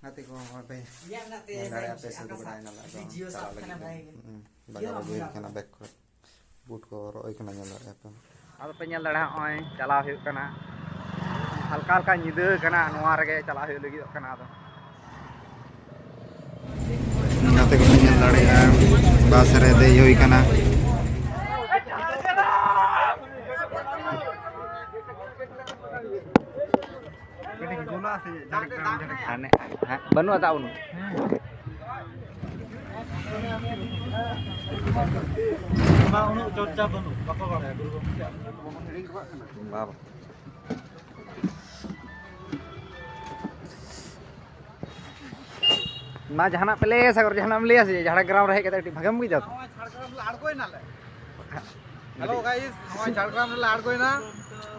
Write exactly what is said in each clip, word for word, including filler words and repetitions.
ᱜᱟᱛᱮ ᱠᱚ ᱦᱚᱸ ᱯᱮ ᱧᱮᱞ ᱫᱟᱲᱮᱭᱟᱜᱼᱟ ᱯᱮ, ᱥᱟᱹᱛ ᱵᱟᱲᱟᱭ ᱱᱟᱞᱮ ᱟᱫᱚ ᱪᱟᱞᱟᱜ ᱞᱟᱹᱜᱤᱫ ᱞᱮ᱾ ᱦᱩᱸ, ᱵᱟᱜᱟᱣ ᱟᱹᱜᱩ ᱦᱩᱭ ᱠᱟᱱᱟ ᱵᱮᱜᱽ ᱠᱚᱨᱮ᱾ ᱵᱩᱴ ᱠᱚ ᱦᱚᱨᱚᱜ ᱦᱩᱭ ᱠᱟᱱᱟ, ᱧᱮᱞ ᱫᱟᱲᱮᱭᱟᱜᱼᱟ ᱯᱮ᱾ ᱟᱫᱚ ᱯᱮ ᱧᱮᱞ ᱫᱟᱲᱮᱭᱟᱜᱼᱟ, ᱱᱚᱜᱼᱚᱭ ᱪᱟᱞᱟᱣ ᱦᱩᱭᱩᱜ ᱠᱟᱱᱟ, ᱦᱟᱞᱠᱟ ᱦᱟᱞᱠᱟ ᱧᱤᱫᱟᱹ ᱠᱟᱱᱟ, ᱱᱚᱣᱟ ᱨᱮᱜᱮ ᱪᱟᱞᱟᱣ ᱦᱩᱭᱩᱜ ᱞᱟᱹᱜᱤᱫᱚᱜ ᱠᱟᱱᱟ᱾ ᱟᱫᱚ ᱜᱟᱛᱮ ᱠᱚᱯᱮ ᱧᱮᱞ ᱫᱟᱲᱮᱭᱟᱜᱼᱟ, ᱵᱟᱥ ᱨᱮ ᱫᱮᱡ ᱦᱩᱭ ᱠᱟᱱᱟ᱾ ᱦᱟᱱᱮ, ᱦᱮᱸ, ᱵᱟᱹᱱᱩᱜᱼᱟ, ᱫᱟᱜ ᱵᱟᱹᱱᱩᱜᱼᱟ᱾ ᱚᱱᱟ ᱩᱱᱟᱹᱜ ᱪᱚᱨᱪᱟ ᱵᱟᱹᱱᱩᱜ, ᱵᱟᱠᱚ ᱵᱟᱲᱟᱭᱟ ᱜᱩᱨᱩ ᱜᱚᱢᱠᱮᱭᱟᱜ᱾ ᱵᱟᱵᱟ᱾ ᱢᱟ ᱡᱟᱦᱟᱱᱟᱜ ᱯᱮ ᱞᱟᱹᱭᱟ, ᱥᱟᱜᱚᱨ, ᱡᱟᱦᱟᱱᱟᱜ ᱮᱢ ᱞᱟᱹᱭᱟ ᱥᱮ? ᱡᱷᱟᱲᱜᱨᱟᱢ ᱨᱮ ᱦᱮᱡ ᱠᱟᱛᱮ ᱠᱟᱹᱴᱤᱡ ᱵᱷᱟᱜᱮᱢ ᱵᱩᱡᱽ ᱮᱫᱟ ᱛᱚ? ᱱᱚᱜᱼᱚᱭ ᱡᱷᱟᱲᱜᱨᱟᱢ ᱞᱮ ᱟᱬᱜᱚᱭᱮᱱᱟ ᱞᱮ᱾ Hello guys, ᱱᱚᱜᱼᱚᱭ ᱡᱷᱟᱲᱜᱨᱟᱢ ᱨᱮᱞᱮ ᱟᱬᱜᱚᱭᱮᱱᱟ᱾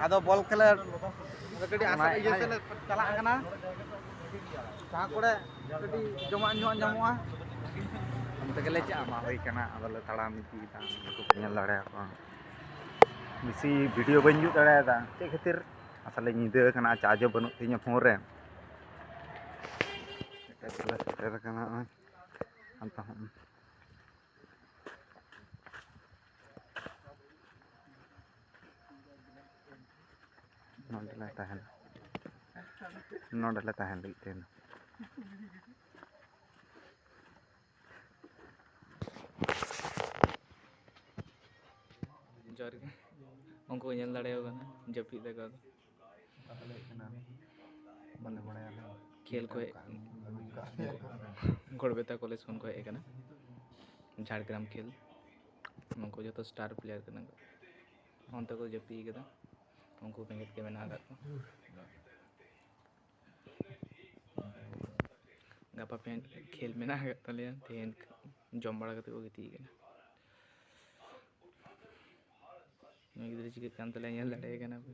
ᱟᱫᱚ ᱵᱚᱞ ᱠᱷᱮᱞ ᱠᱟᱹᱴᱤᱡ ᱟᱥᱟ ᱚᱱᱟ ᱤᱭᱟᱹ ᱥᱮᱫ ᱞᱮ ᱪᱟᱞᱟᱜ ᱠᱟᱱᱟ, ᱡᱟᱦᱟᱸ ᱠᱚᱨᱮ ᱠᱟᱹᱴᱤᱡ ᱡᱚᱢᱟᱜ ᱧᱩᱣᱟᱜ ᱧᱟᱢᱚᱜᱼᱟ᱾ ᱚᱱᱛᱮ ᱜᱮᱞᱮ ᱪᱟᱜᱼᱟ᱾ ᱢᱟ ᱦᱩᱭ ᱠᱟᱱᱟ, ᱟᱫᱚᱞᱮ ᱛᱟᱲᱟᱢ ᱤᱫᱤᱭᱮᱫᱟ᱾ ᱩᱱᱠᱩ ᱯᱮ ᱧᱮᱞ ᱫᱟᱲᱮᱭᱟᱠᱚᱣᱟ, ᱵᱮᱥᱤ video ᱵᱟᱹᱧ ᱡᱩᱛ ᱫᱟᱲᱮᱭᱟᱫᱟ᱾ ᱪᱮᱫ ᱠᱷᱟᱹᱛᱤᱨ? ᱟᱥᱚᱞᱮ ᱧᱤᱫᱟᱹ ᱠᱟᱱᱟ, charge ᱦᱚᱸ ᱵᱟᱹᱱᱩᱜ ᱛᱤᱧᱟᱹ phone ᱨᱮ᱾ ᱥᱮᱴᱮᱨ ᱠᱟᱱᱟ ᱱᱚᱜᱼᱚᱭ᱾ ᱟᱫᱚ ᱦᱚᱸ ᱱᱚᱰᱮ ᱞᱮ ᱛᱟᱦᱮᱱᱟ, ᱱᱚᱰᱮ ᱞᱮ ᱛᱟᱦᱮᱱ ᱞᱟᱹᱜᱤᱫ ᱛᱮ᱾ ᱡᱚᱦᱟᱨ ᱜᱮ᱾ ᱩᱱᱠᱩ ᱠᱚ ᱧᱮᱞ ᱫᱟᱲᱮᱭᱟᱠᱚ ᱠᱟᱱᱟ, ᱡᱟᱹᱯᱤᱫ ᱫᱟᱠᱚ ᱟᱫᱚ᱾ ᱠᱷᱮᱞ ᱠᱚ ᱦᱮᱡ, ᱜᱚᱲᱵᱮᱛᱟ ᱠᱚᱞᱮᱡᱽ ᱠᱷᱚᱱ ᱠᱚ ᱦᱮᱡ ᱟᱠᱟᱱᱟ, ᱡᱷᱟᱲᱜᱨᱟᱢ ᱠᱷᱮᱞ᱾ ᱱᱩᱠᱩ ᱡᱚᱛᱚ star player ᱠᱟᱱᱟ ᱠᱚ᱾ ᱚᱱᱛᱮ ᱠᱚ ᱡᱟᱹᱯᱤᱫ ᱠᱟᱫᱟ, ᱩᱱᱠᱩ ᱵᱮᱸᱜᱮᱫ ᱜᱮ ᱢᱮᱱᱟᱜ ᱟᱠᱟᱫ ᱠᱚᱣᱟ᱾ ᱜᱟᱯᱟ ᱯᱮ ᱠᱷᱮᱞ ᱢᱮᱱᱟᱜ ᱟᱠᱟᱫ ᱛᱟᱞᱮᱭᱟ, ᱛᱮᱦᱮᱧ ᱡᱚᱢ ᱵᱟᱲᱟ ᱠᱟᱛᱮ ᱠᱚ ᱜᱤᱛᱤᱡ ᱠᱟᱱᱟ᱾ ᱱᱩᱭ ᱜᱤᱫᱽᱨᱟᱹ ᱪᱤᱠᱟᱹᱜ ᱠᱟᱱ ᱛᱟᱞᱮᱭᱟ, ᱧᱮᱞ ᱫᱟᱲᱮᱭᱟᱭ ᱠᱟᱱᱟ ᱯᱮ᱾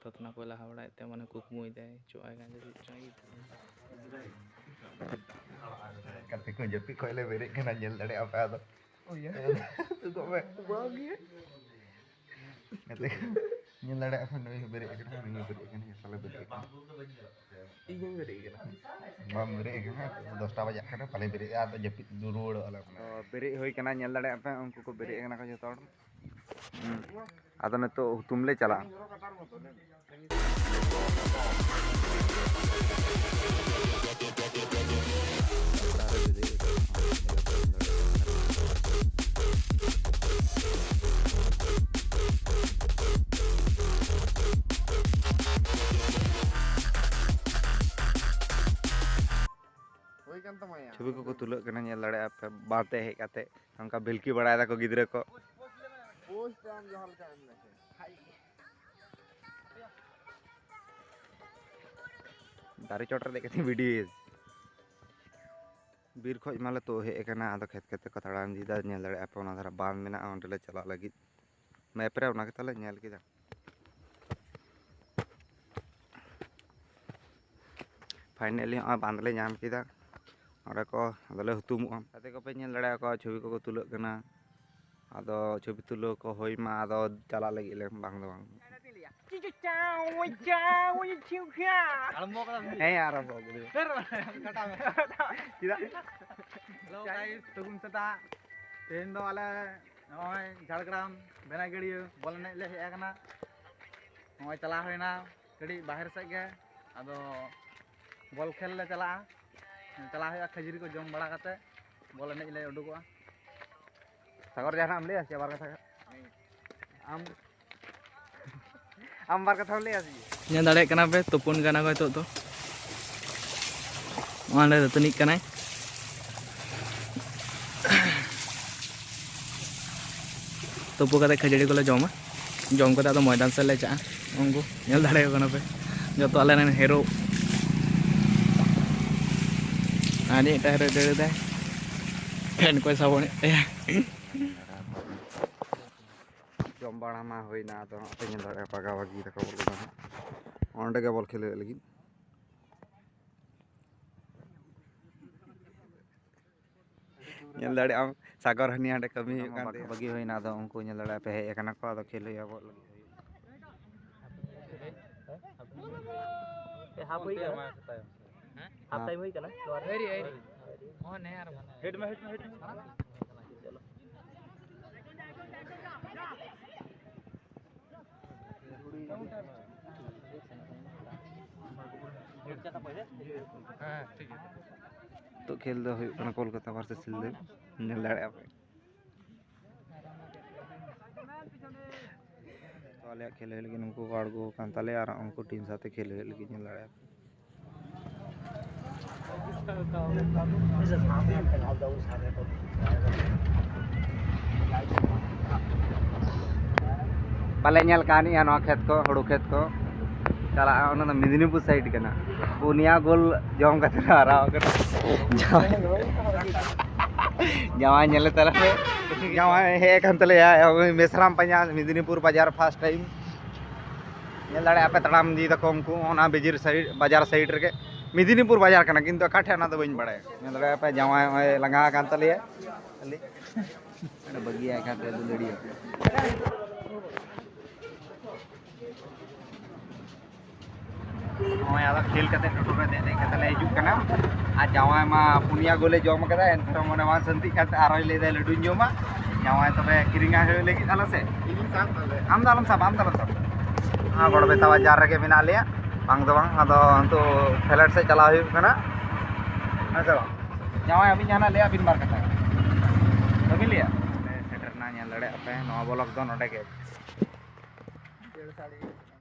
ᱛᱚᱛᱱᱟ ᱠᱚᱭ ᱞᱟᱦᱟ ᱵᱟᱲᱟᱭᱮᱫ ᱛᱮ, ᱢᱟᱱᱮ ᱠᱩᱠᱢᱩᱭ ᱫᱟᱭ, ᱪᱚᱜ ᱟᱭ ᱠᱟᱱ ᱪᱮᱫ ᱪᱚᱝ᱾ ᱜᱟᱛᱮ ᱠᱚ ᱡᱟᱹᱯᱤᱫ ᱠᱷᱚᱡ ᱞᱮ ᱵᱮᱨᱮᱫ ᱠᱟᱱᱟ, ᱧᱮᱞ ᱫᱟᱲᱮᱭᱟᱜᱼᱟ ᱯᱮ ᱟᱫᱚ᱾ ᱛᱩᱫᱚᱜ ᱢᱮ᱾ ᱜᱟᱛᱮ ᱠᱚ᱾ ᱧᱮᱞ ᱫᱟᱲᱮᱭᱟᱜ ᱠᱟᱱᱟ, ᱱᱩᱭ ᱦᱚᱸ ᱵᱮᱨᱮᱫ ᱟᱠᱟᱱᱟ, ᱱᱩᱭ ᱦᱚᱸ ᱵᱮᱨᱮᱫ ᱟᱠᱟᱱᱟ, ᱥᱟᱞᱮ ᱵᱮᱨᱮᱫ ᱟᱠᱟᱱᱟ᱾ ᱤᱧ ᱦᱚᱸᱧ ᱵᱮᱨᱮᱫ ᱟᱠᱟᱱᱟ᱾ ᱵᱟᱢ ᱵᱮᱨᱮᱫ ᱟᱠᱟᱱᱟ, ᱫᱚᱥᱴᱟ ᱵᱟᱡᱟᱜ ᱠᱟᱱᱟ, ᱯᱟᱞᱮ ᱵᱮᱨᱮᱫ ᱟᱫᱚ ᱡᱟᱹᱯᱤᱫ ᱨᱩᱣᱟᱹᱲᱚᱜ ᱟᱞᱮ ᱢᱚᱱᱮ᱾ ᱚ, ᱵᱮᱨᱮᱫ ᱦᱩᱭ ᱠᱟᱱᱟ, ᱧᱮᱞ ᱫᱟᱲᱮᱭᱟᱜ ᱯᱮ, ᱩᱱᱠᱩ ᱠᱚ ᱵᱮᱨᱮᱫ ᱟᱠᱟᱱᱟ ᱠᱚ ᱡᱚᱛᱚ ᱦᱚᱲ᱾ ᱦᱩᱸ᱾ ᱟᱫᱚ ᱱᱤᱛᱚᱜ ᱦᱩᱛᱩᱢ ᱞᱮ ᱪᱟᱞᱟᱜᱼᱟ᱾ ᱦᱩᱭ ᱠᱟᱱ ᱛᱟᱢᱟ ᱭᱟ᱾ ᱪᱷᱚᱵᱤ ᱠᱚᱠᱚ ᱛᱩᱞᱟᱹᱜ ᱠᱟᱱᱟ, ᱧᱮᱞ ᱫᱟᱲᱮᱭᱟᱜᱼᱟ ᱯᱮ, ᱵᱟᱸᱫᱷ ᱛᱮ ᱦᱮᱡ ᱠᱟᱛᱮ ᱱᱚᱝᱠᱟ ᱵᱷᱤᱞᱠᱤ ᱵᱟᱲᱟᱭ ᱫᱟᱠᱚ ᱜᱤᱫᱽᱨᱟᱹ ᱠᱚ᱾ ᱯᱳᱥᱴ ᱟᱢ ᱡᱟᱦᱟᱸ ᱞᱮᱠᱟ ᱮᱢ ᱞᱮᱠᱷᱟᱱ᱾ ᱫᱟᱨᱮ ᱪᱚᱴ ᱨᱮ ᱫᱮᱡ ᱠᱟᱛᱮ ᱵᱷᱤᱰᱤᱭᱳ᱾ ᱵᱤᱨ ᱠᱷᱚᱡ ᱢᱟᱞᱮ ᱛᱩᱫ ᱦᱮᱡ ᱟᱠᱟᱱᱟ, ᱟᱫᱚ ᱠᱷᱮᱛ ᱠᱷᱮᱛ ᱛᱮᱠᱚ ᱛᱟᱲᱟᱢ ᱤᱫᱤᱭᱮᱫᱟ᱾ ᱧᱮᱞ ᱫᱟᱲᱮᱭᱟᱜᱼᱟ ᱯᱮ, ᱚᱱᱟ ᱫᱷᱟᱨᱮ ᱵᱟᱸᱫᱷ ᱢᱮᱱᱟᱜᱼᱟ, ᱚᱸᱰᱮ ᱞᱮ ᱪᱟᱞᱟᱜ ᱞᱟᱹᱜᱤᱫ᱾ ᱢᱮᱯ ᱨᱮ ᱚᱱᱟ ᱜᱮ ᱛᱟᱞᱮ ᱧᱮᱞ ᱠᱮᱫᱟ᱾ ᱯᱷᱟᱭᱱᱮᱞᱤ ᱱᱚᱜᱼᱚᱭ ᱵᱟᱸᱫᱷ ᱞᱮ ᱧᱟᱢ ᱠᱮᱫᱟ᱾ ᱚᱸᱰᱮ ᱠᱚ ᱟᱫᱚᱞᱮ ᱦᱩᱛᱩᱢᱚᱜᱼᱟ᱾ ᱜᱟᱛᱮ ᱠᱚᱯᱮ ᱧᱮᱞ ᱫᱟᱲᱮᱭᱟᱠᱚᱣᱟ, ᱪᱷᱚᱵᱤ ᱠᱚᱠᱚ ᱛᱩᱞᱟᱹᱜ ᱠᱟᱱᱟ᱾ ᱟᱫᱚ ᱪᱷᱚᱵᱤ ᱛᱩᱞᱟᱹᱣ ᱠᱚ ᱦᱩᱭ ᱢᱟ, ᱟᱫᱚ ᱪᱟᱞᱟᱜ ᱞᱟᱹᱜᱤᱫ ᱞᱮ, ᱵᱟᱝ ᱫᱚ ᱵᱟᱝ᱾ ᱦᱮᱸ, ᱟᱨᱟᱢᱵᱚ ᱠᱮᱫᱟᱹᱧ᱾ ᱪᱮᱫᱟᱜ? Hello guys, ᱥᱟᱹᱜᱩᱱ ᱥᱮᱛᱟᱜ᱾ ᱛᱮᱦᱮᱧ ᱫᱚ ᱟᱞᱮ ᱱᱚᱜᱼᱚᱭ ᱡᱷᱟᱲᱜᱨᱟᱢ ᱵᱮᱱᱟᱜᱟᱹᱲᱤᱭᱟᱹ ᱵᱚᱞ ᱮᱱᱮᱡ ᱞᱮ ᱦᱮᱡ ᱟᱠᱟᱱᱟ᱾ ᱱᱚᱜᱼᱚᱭ ᱪᱟᱞᱟᱣ ᱦᱩᱭᱱᱟ ᱠᱟᱹᱴᱤᱡ ᱵᱟᱦᱮᱨ ᱥᱮᱫ ᱜᱮ, ᱟᱫᱚ ᱵᱚᱞ ᱠᱷᱮᱞ ᱞᱮ ᱪᱟᱞᱟᱜᱼᱟ᱾ ᱪᱟᱞᱟᱣ ᱦᱩᱭᱩᱜᱼᱟ, ᱠᱷᱟᱹᱡᱟᱹᱲᱤ ᱠᱚ ᱡᱚᱢ ᱵᱟᱲᱟ ᱠᱟᱛᱮ ᱵᱚᱞ ᱮᱱᱮᱡ ᱞᱮ ᱩᱰᱩᱠᱚᱜᱼᱟ᱾ ᱥᱟᱜᱚᱨ, ᱡᱟᱦᱟᱱᱟᱜ ᱮᱢ ᱞᱟᱹᱭᱟ ᱥᱮ ᱵᱟᱨ ᱠᱟᱛᱷᱟ? ᱟᱢ, ᱟᱢ ᱵᱟᱨ ᱠᱟᱛᱷᱟᱢ ᱞᱟᱹᱭᱟ ᱥᱮ? ᱧᱮᱞ ᱫᱟᱲᱮᱭᱟᱜ ᱠᱟᱱᱟ ᱯᱮ, ᱛᱩᱯᱩᱱ ᱠᱟᱱᱟ ᱠᱚ ᱱᱤᱛᱚᱜ ᱫᱚ᱾ ᱚᱸᱰᱮ ᱫᱟᱹᱛᱟᱹᱱᱤᱜ ᱠᱟᱱᱟᱭ᱾ ᱛᱩᱯᱩ ᱠᱟᱛᱮ ᱠᱷᱟᱹᱡᱟᱹᱲᱤ ᱠᱚᱞᱮ ᱡᱚᱢᱟ, ᱡᱚᱢ ᱠᱟᱛᱮ ᱟᱫᱚ ᱢᱚᱭᱫᱟᱱ ᱥᱮᱫ ᱞᱮ ᱪᱟᱜᱼᱟ᱾ ᱩᱱᱠᱩ ᱧᱮᱞ ᱫᱟᱲᱮᱭᱟᱠᱚ ᱠᱟᱱᱟ ᱯᱮ, ᱡᱚᱛᱚ ᱟᱞᱮ ᱨᱮᱱ ᱦᱮᱨᱳ᱾ ᱟᱨ ᱢᱤᱫᱴᱟᱝ ᱦᱮᱨᱳ ᱫᱟᱹᱲ ᱮᱫᱟᱭ, ᱯᱷᱮᱱ ᱠᱚᱭ ᱥᱟᱵᱚᱱᱮᱫ ᱛᱟᱭᱟ᱾ ᱡᱚᱢ ᱵᱟᱲᱟ ᱢᱟ ᱦᱩᱭᱱᱟ, ᱟᱫᱚ ᱱᱚᱜᱼᱚᱭ ᱯᱮ ᱧᱮᱞ ᱫᱟᱲᱮᱭᱟᱜᱼᱟ, ᱵᱟᱜᱟ ᱵᱟᱜᱤ ᱛᱟᱠᱚ ᱵᱚᱞᱚ ᱠᱟᱱᱟ ᱚᱸᱰᱮ ᱜᱮ ᱵᱚᱞ ᱠᱷᱮᱞ ᱦᱩᱭᱩᱜ ᱞᱟᱹᱜᱤᱫ᱾ ᱧᱮᱞ ᱫᱟᱲᱮᱭᱟᱜ ᱟᱢ, ᱥᱟᱜᱚᱨ ᱦᱟᱹᱱᱤ ᱦᱟᱸᱰᱮ ᱠᱟᱹᱢᱤ ᱦᱩᱭᱩᱜ ᱠᱟᱱ ᱛᱟᱭᱟ᱾ ᱵᱟᱹᱜᱤ ᱦᱩᱭᱱᱟ, ᱟᱫᱚ ᱩᱱᱠᱩ ᱧᱮᱞ ᱫᱟᱲᱮᱭᱟᱜᱼᱟ ᱯᱮ ᱦᱮᱡ ᱟᱠᱟᱱᱟ ᱠᱚ, ᱟᱫᱚ ᱠᱷᱮᱞ ᱦᱩᱭᱩᱜᱼᱟ ᱵᱚᱞ ᱞᱟᱹᱜᱤᱫ ᱦᱩᱭᱩᱜᱼᱟ᱾ ᱦᱟᱯ ᱦᱩᱭ ᱠᱟᱱᱟ᱾ ᱦᱟᱯ ᱴᱟᱭᱤᱢ ᱦᱩᱭ ᱠᱟᱱᱟ᱾ ᱱᱚᱣᱟ ᱨᱮ ᱟᱹᱣᱨᱤ, ᱟᱹᱣᱨᱤ᱾ ᱚ, ᱱᱮ ᱟᱨ ᱵᱟᱝ᱾ ᱦᱮᱰ ᱢᱮ, ᱦᱮᱰ ᱢᱮ, ᱦᱮᱰ ᱢᱮ᱾ ᱪᱚᱞᱚ᱾ ᱦᱮᱸ, ᱴᱷᱤᱠ ᱜᱮᱭᱟ᱾ ᱱᱤᱛᱚᱜ ᱠᱷᱮᱞ ᱫᱚ ᱦᱩᱭᱩᱜ ᱠᱟᱱᱟ ᱠᱳᱞᱠᱟᱛᱟ ᱵᱷᱟᱨᱥᱮᱥ ᱥᱤᱞᱫᱟᱹ᱾ ᱧᱮᱞ ᱫᱟᱲᱮᱭᱟᱜᱼᱟ ᱯᱮ᱾ ᱛᱚ, ᱟᱞᱮᱭᱟᱜ ᱠᱷᱮᱞ ᱦᱩᱭᱩᱜ ᱞᱟᱹᱜᱤᱫ ᱱᱩᱠᱩ ᱠᱚ ᱟᱬᱜᱚ ᱟᱠᱟᱱ ᱛᱟᱞᱮᱭᱟ ᱟᱨ ᱩᱱᱠᱩ ᱴᱤᱢ ᱥᱟᱶᱛᱮ ᱠᱷᱮᱞ ᱦᱩᱭᱩᱜ ᱞᱟᱹᱜᱤᱫ, ᱧᱮᱞ ᱫᱟᱲᱮᱭᱟᱜᱼᱟ ᱯᱮ᱾ ᱵᱟᱞᱮ ᱧᱮᱞ ᱠᱟᱹᱦᱱᱤᱜᱼᱟ ᱱᱚᱣᱟ ᱠᱷᱮᱛ ᱠᱚ, ᱦᱩᱲᱩ ᱠᱷᱮᱛ ᱠᱚ᱾ ᱪᱟᱞᱟᱜᱼᱟ, ᱚᱱᱟ ᱫᱚ ᱢᱮᱫᱽᱱᱤᱯᱩᱨ ᱥᱟᱭᱤᱰ ᱠᱟᱱᱟ᱾ ᱯᱩᱱᱭᱟ ᱜᱳᱞ ᱡᱚᱢ ᱠᱟᱛᱮ ᱞᱮ ᱦᱟᱨᱟᱣ ᱠᱟᱱᱟ᱾ ᱡᱟᱶᱟᱭ, ᱡᱟᱶᱟᱭ ᱧᱮᱞᱮ ᱛᱟᱞᱮ ᱯᱮ᱾ ᱡᱟᱶᱟᱭ ᱦᱮᱡ ᱟᱠᱟᱱ ᱛᱟᱞᱮᱭᱟ, ᱢᱮᱥᱨᱟᱢ ᱯᱟᱸᱡᱟ, ᱢᱮᱫᱽᱱᱤᱯᱩᱨ ᱵᱟᱡᱟᱨ ᱯᱷᱟᱥᱴ ᱴᱟᱭᱤᱢ᱾ ᱧᱮᱞ ᱫᱟᱲᱮᱭᱟᱜᱼᱟ ᱯᱮ, ᱛᱟᱲᱟᱢ ᱤᱫᱤᱭ ᱫᱟᱠᱚ ᱩᱱᱠᱩ ᱚᱱᱟ ᱵᱤᱡᱤᱨ ᱥᱟᱭᱤᱰ, ᱵᱟᱡᱟᱨ ᱥᱟᱭᱤᱰ ᱨᱮᱜᱮ᱾ ᱢᱮᱫᱽᱱᱤᱯᱩᱨ ᱵᱟᱡᱟᱨ ᱠᱟᱱᱟ, ᱠᱤᱱᱛᱩ ᱚᱠᱟ ᱴᱷᱮᱡ ᱚᱱᱟ ᱫᱚ ᱵᱟᱹᱧ ᱵᱟᱲᱟᱭᱟ᱾ ᱧᱮᱞ ᱫᱟᱲᱮᱭᱟᱜᱼᱟ ᱯᱮ, ᱡᱟᱶᱟᱭ ᱱᱚᱜᱼᱚᱭ ᱞᱟᱸᱜᱟ ᱟᱠᱟᱱ ᱛᱟᱞᱮᱭᱟ᱾ ᱠᱷᱟᱹᱞᱤ ᱚᱸᱰᱮ ᱵᱟᱹᱜᱤᱭᱟᱭ ᱠᱷᱟᱱ ᱫᱚ ᱫᱩᱞᱟᱹᱲᱤᱭᱟᱹ᱾ ᱱᱚᱜᱼᱚᱭ ᱟᱫᱚ ᱠᱷᱮᱞ ᱠᱟᱛᱮ ᱴᱳᱴᱳ ᱨᱮ ᱫᱮᱡ ᱫᱮᱡ ᱠᱟᱛᱮ ᱞᱮ ᱦᱤᱡᱩᱜ ᱠᱟᱱᱟ᱾ ᱟᱨ ᱡᱟᱶᱟᱭ ᱢᱟ ᱯᱩᱱᱭᱟ ᱜᱳᱞᱮ ᱡᱚᱢ ᱠᱟᱫᱟ, ᱮᱱᱛᱮ ᱨᱮᱦᱚᱸ ᱢᱚᱱᱮ ᱵᱟᱝ ᱥᱟᱹᱱᱛᱤᱜ ᱠᱟᱱ ᱛᱟᱭᱟ, ᱟᱨᱦᱚᱸᱭ ᱞᱟᱹᱭᱫᱟ ᱞᱟᱹᱰᱩᱧ ᱡᱚᱢᱟ᱾ ᱡᱟᱶᱟᱭ ᱛᱚᱵᱮ ᱠᱤᱨᱤᱧ ᱟᱭ ᱦᱩᱭᱩᱜ ᱞᱟᱹᱜᱤᱫ ᱟᱞᱮ ᱥᱮ᱾ ᱤᱧᱤᱧ ᱥᱟᱵ ᱛᱟᱞᱮ᱾ ᱟᱢ ᱫᱚ ᱟᱞᱚᱢ ᱥᱟᱵᱟ, ᱟᱢ ᱫᱚ ᱟᱞᱚᱢ ᱥᱟᱵᱟ᱾ ᱦᱮᱸ, ᱜᱚᱲᱵᱮᱛᱟ ᱵᱟᱡᱟᱨ ᱨᱮᱜᱮ ᱢᱮᱱᱟᱜ ᱞᱮᱭᱟ, ᱵᱟᱝ ᱫᱚ ᱵᱟᱝ, ᱟᱫᱚ ᱱᱤᱛᱚᱜ ᱠᱷᱮᱞᱳᱰ ᱥᱮᱫ ᱪᱟᱞᱟᱣ ᱦᱩᱭᱩᱜ ᱠᱟᱱᱟ᱾ ᱦᱮᱸ ᱥᱮ ᱵᱟᱝ? ᱡᱟᱶᱟᱭ, ᱟᱹᱵᱤᱱ ᱡᱟᱦᱟᱱᱟᱜ ᱞᱟᱹᱭᱟ ᱵᱤᱱ ᱵᱟᱨ ᱠᱟᱛᱷᱟ᱾ ᱵᱟᱹᱵᱤᱱ ᱞᱟᱹᱭᱟ? ᱥᱮᱴᱮᱨ ᱮᱱᱟ, ᱧᱮᱞ ᱫᱟᱲᱮᱭᱟᱜᱼᱟ ᱯᱮ, ᱱᱚᱣᱟ ᱵᱞᱚᱜ ᱫᱚ ᱱᱚᱰᱮ ᱜᱮ᱾